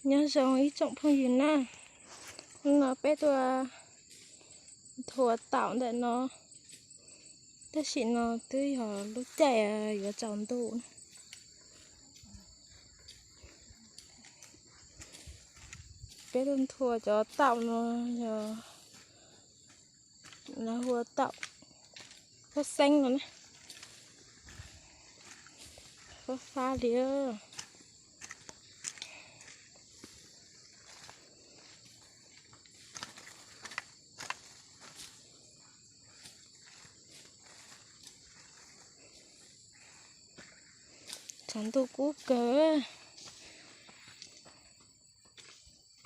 Nyob zoo ib tsoom phooj ywg na, hnub no peb tuaj nthua taum ntawm no, tab sis no twb yog lub caij yuav tsaus ntuj. Peb tuaj nthua cov taum no yog lawv hu ua taum fab xeeb no na, fab fab li. Tshav ntuj kub kawg.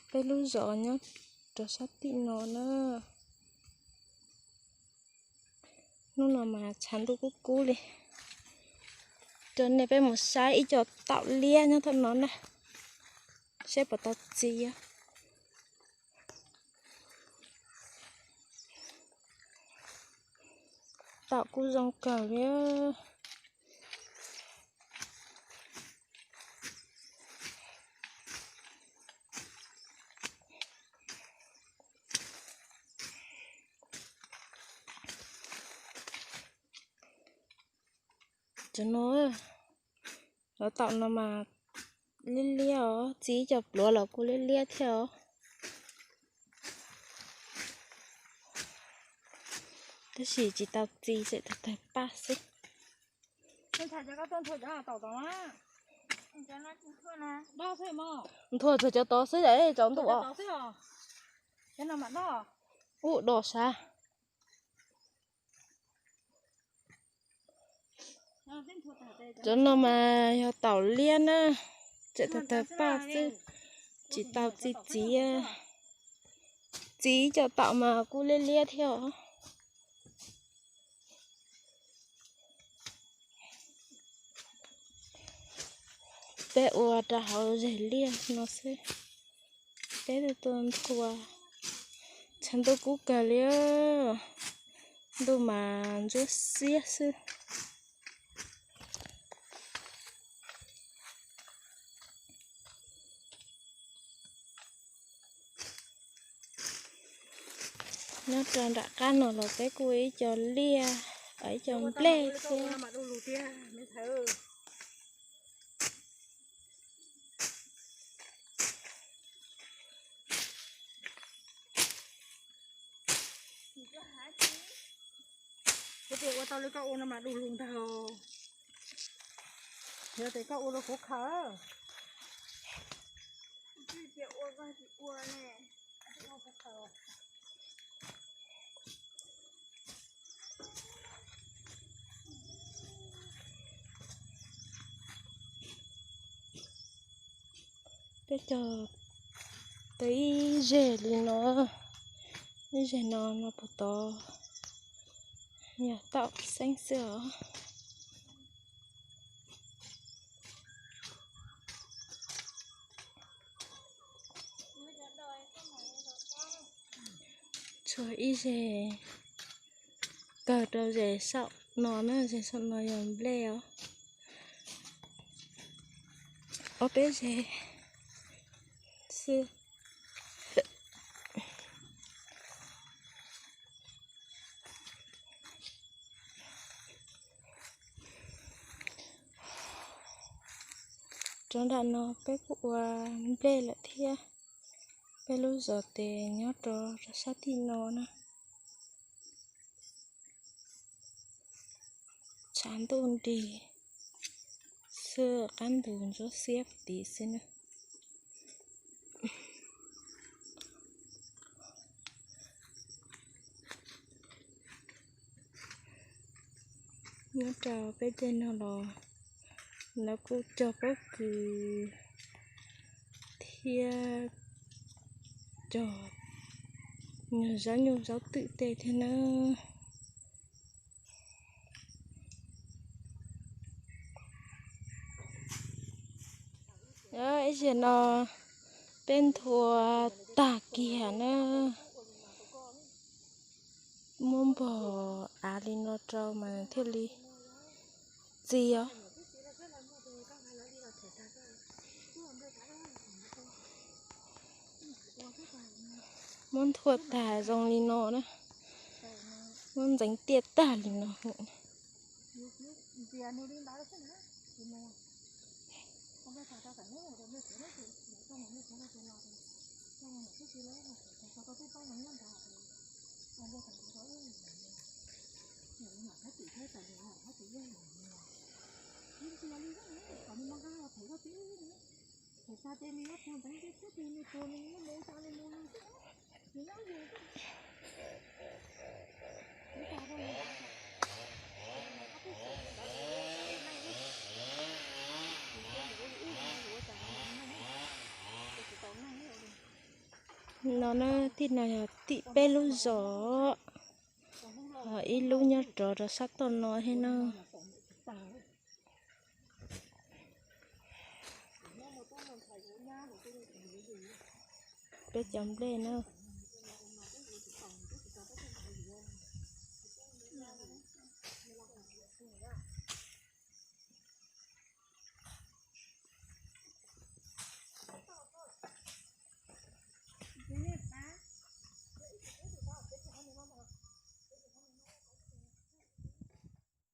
Peb lub zos nyob rau sab tim no na. Hnub no mas tshav ntuj kub kub li. Coj nej peb mus saib ib co taum liab nyob tom no na, saib puas tau txiv. Taum kuj zoo kawg li. Cov no, cov taum no mas liab liab os, txiv cov pluav los kuj liab liab thiab os. Tab sis tsis tau txiv, tseem tawg tawg paj xwb. Nthua txog cov tod xwb, tsaus ntuj os. Ub, do sav. Cov no mas yog taum liab na, tseem tawg tawg paj xwb, tsis tau txiv txiv. Txiv cov taum mas kuj liab liab thiab os. Peb ua rau hauv zes liaj no xwb. Peb tuaj nthua, tshav ntuj kub kawg li, ntuj mas ntsuab xiab xwb. Nyob rau nram qab no los peb kuj ua ib co liaj, ib co nplej thiab. Kuv tias ua tau li koj ua no mas du lug ntag. Yog tias koj ua rau kuv khaws. Peb cog tau ib zeg li no, ib zeg no no puas tod, yog taum xeeb xwb os. Tshuav ib zeg kawg rau zeg saum no na, zeg saum no yog nplej os. Ob peb zeg xwb. Rau nram no peb kuj ua nplej lawm thiab. Peb lub zos tes nyob rau rau sab tim no na. Tshav ntuj nrig xwb, qab ntug ntsuab xiab tid xwb na. Nyob rau peb tej no los lawv kuj cog pob kws thiab cog nyuag zaub nyuj zaub twm tej thiab na. Ib zaug no peb nthua tag kiag na, muab npog av li no rau mas thiaj li txi os. Muab nthua tag zoo li no na. Muab ntxeev tiaj tag li no. No na, tim no yog tim peb lub zos, ho ib lub nyob rov rau sab toj no thiab na. Peb cov nplej na.